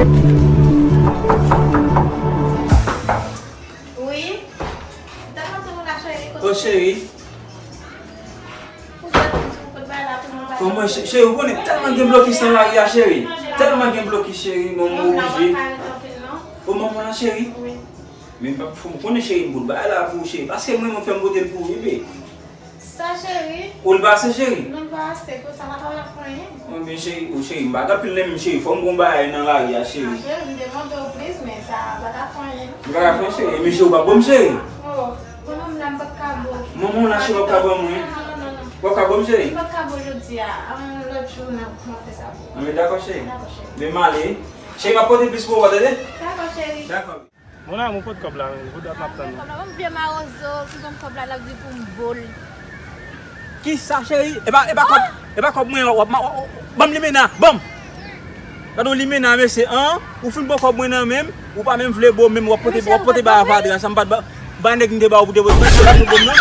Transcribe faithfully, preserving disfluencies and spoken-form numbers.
Wi. Mwen t ap tann ou la, cheri. Kote... Oh, cheri. Ou sot, ou pot bay la pou mwen. Bon, mwen, cheri, ou konnen tèlman gen blokis nan lari a, cheri. Tèlman gen blokis, cheri, bon, mwen oblije. Ou manman la, cheri? Wi. Men m p ap, fò m konnen, cheri, m pot bay la pou ou, cheri. Paske mwen, mwen fè m pote l pou ou, bebe. Sa, cheri? Ou l pa ase, cheri? Non, l pa ase, pou sa, la pa fè anyen. Mwen, men, cheri, ou, cheri, m pa gen anpil nan men m, cheri. Fò m gon bagay nan lari a, cheri. Ah, cheri, m te mande w plis, men sa pa ka fè anyen. M pa ka fè anyen, cheri. Men, cheri, ou pa ban m, cheri. Oh, bon, non, m la, m pa ka ba w. Manman, la, cheri, ou pa ka ban mwen. Non, non, non, non. Ou pa ka ban m, cheri? M pa ka ba w jodi a. Yon lòt jou, m ap fè sa pou ou. Ah, men dakò, cheri. Dakò, cheri. Men m ale. Cheri, m ap pote plis pou ou, tande? Dakò, cheri. Dakò. Mon amour, pot kòb la, men, pou dat m ap tann ou. Kòb la, ban m vye mawozo ki gon kòb la, l ap di pou m bo l. Kisa, cheri? E pa, e pa kòb, e pa kòb mwen, w ap, w ap, w ap, ban m limena, ban m! Gade yon limena, mesye, an? Ou fin pran kòb mwen nan men m, ou pa menm vle bo m, menm w ap pote, w ap pote ba avadra, sa m pa t ba, ba nèg m te ba ou pou te pote, ba nèg m te ba ou, non?